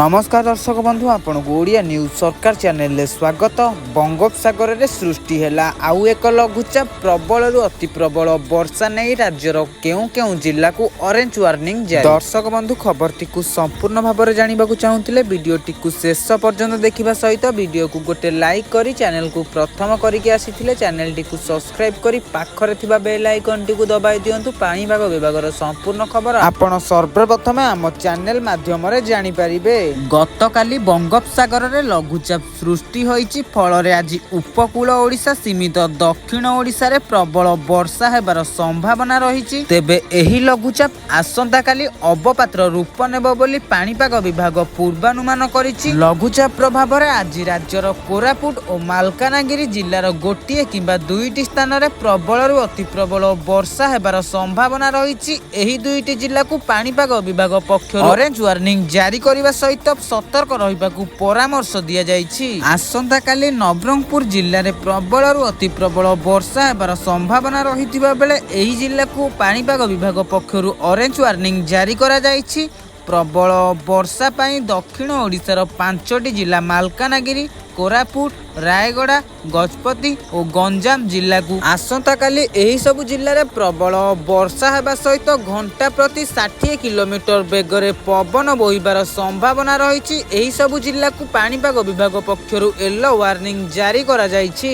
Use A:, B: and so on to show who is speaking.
A: ନମସ୍କାର ଦର୍ଶକ ବନ୍ଧୁ, ଆପଣଙ୍କୁ ଓଡ଼ିଆ ନ୍ୟୁଜ୍ ସରକାର ଚ୍ୟାନେଲରେ ସ୍ୱାଗତ। ବଙ୍ଗୋପସାଗରରେ ସୃଷ୍ଟି ହେଲା ଆଉ ଏକ ଲଘୁଚାପ। ପ୍ରବଳରୁ ଅତି ପ୍ରବଳ ବର୍ଷା ନେଇ ରାଜ୍ୟର କେଉଁ କେଉଁ ଜିଲ୍ଲାକୁ ଅରେଞ୍ଜ ୱାର୍ଣ୍ଣିଂ ଜାରି। ଦର୍ଶକ ବନ୍ଧୁ, ଖବରଟିକୁ ସମ୍ପୂର୍ଣ୍ଣ ଭାବରେ ଜାଣିବାକୁ ଚାହୁଁଥିଲେ ଭିଡ଼ିଓଟିକୁ ଶେଷ ପର୍ଯ୍ୟନ୍ତ ଦେଖିବା ସହିତ ଭିଡ଼ିଓକୁ ଗୋଟେ ଲାଇକ୍ କରି, ଚ୍ୟାନେଲକୁ ପ୍ରଥମ କରିକି ଆସିଥିଲେ ଚ୍ୟାନେଲଟିକୁ ସବସ୍କ୍ରାଇବ୍ କରି ପାଖରେ ଥିବା ବେଲ୍ ଆଇକନ୍ଟିକୁ ଦବାଇ ଦିଅନ୍ତୁ। ପାଣିପାଗ ବିଭାଗର ସମ୍ପୂର୍ଣ୍ଣ ଖବର ଆପଣ ସର୍ବପ୍ରଥମେ ଆମ ଚ୍ୟାନେଲ ମାଧ୍ୟମରେ ଜାଣିପାରିବେ। ଗତକାଲି ବଙ୍ଗୋପସାଗରରେ ଲଘୁଚାପ ସୃଷ୍ଟି ହୋଇଛି। ଫଳରେ ଆଜି ଉପକୂଳ ଓଡ଼ିଶା ସୀମିତ ଦକ୍ଷିଣ ଓଡ଼ିଶାରେ ପ୍ରବଳ ବର୍ଷା ହେବାର ସମ୍ଭାବନା ରହିଛି। ତେବେ ଏହି ଲଘୁଚାପ ଆସନ୍ତାକାଲି ଅବପାତର ରୂପ ନେବ ବୋଲି ପାଣିପାଗ ବିଭାଗ ପୂର୍ବାନୁମାନ କରିଛି। ଲଘୁଚାପ ପ୍ରଭାବରେ ଆଜି ରାଜ୍ୟର କୋରାପୁଟ ଓ ମାଲକାନଗିରି ଜିଲ୍ଲାର ଗୋଟିଏ କିମ୍ବା ଦୁଇଟି ସ୍ଥାନରେ ପ୍ରବଳରୁ ଅତି ପ୍ରବଳ ବର୍ଷା ହେବାର ସମ୍ଭାବନା ରହିଛି। ଏହି ଦୁଇଟି ଜିଲ୍ଲାକୁ ପାଣିପାଗ ବିଭାଗ ପକ୍ଷରୁ ଅରେଞ୍ଜ ୱାର୍ଣ୍ଣିଂ ଜାରି କରିବା ସହିତ ସତର୍କ ରହିବାକୁ ପରାମର୍ଶ ଦିଆଯାଇଛି। ଆସନ୍ତାକାଲି ନବରଙ୍ଗପୁର ଜିଲ୍ଲାରେ ପ୍ରବଳରୁ ଅତି ପ୍ରବଳ ବର୍ଷା ହେବାର ସମ୍ଭାବନା ରହିଥିବା ବେଳେ ଏହି ଜିଲ୍ଲାକୁ ପାଣିପାଗ ବିଭାଗ ପକ୍ଷରୁ ଅରେଞ୍ଜ ୱାର୍ଣ୍ଣିଂ ଜାରି କରାଯାଇଛି। ପ୍ରବଳ ବର୍ଷା ପାଇଁ ଦକ୍ଷିଣ ଓଡ଼ିଶାର ପାଞ୍ଚଟି ଜିଲ୍ଲା ମାଲକାନଗିରି, କୋରାପୁଟ, ରାୟଗଡ଼ା, ଗଜପତି ଓ ଗଞ୍ଜାମ ଜିଲ୍ଲାକୁ ଆସନ୍ତାକାଲି ଏହିସବୁ ଜିଲ୍ଲାରେ ପ୍ରବଳ ବର୍ଷା ହେବା ସହିତ ଘଣ୍ଟା ପ୍ରତି 60 କିଲୋମିଟର ବେଗରେ ପବନ ବୋହିବାର ସମ୍ଭାବନା ରହିଛି। ଏହିସବୁ ଜିଲ୍ଲାକୁ ପାଣିପାଗ ବିଭାଗ ପକ୍ଷରୁ ୟେଲୋ ୱାର୍ଣ୍ଣିଂ ଜାରି କରାଯାଇଛି।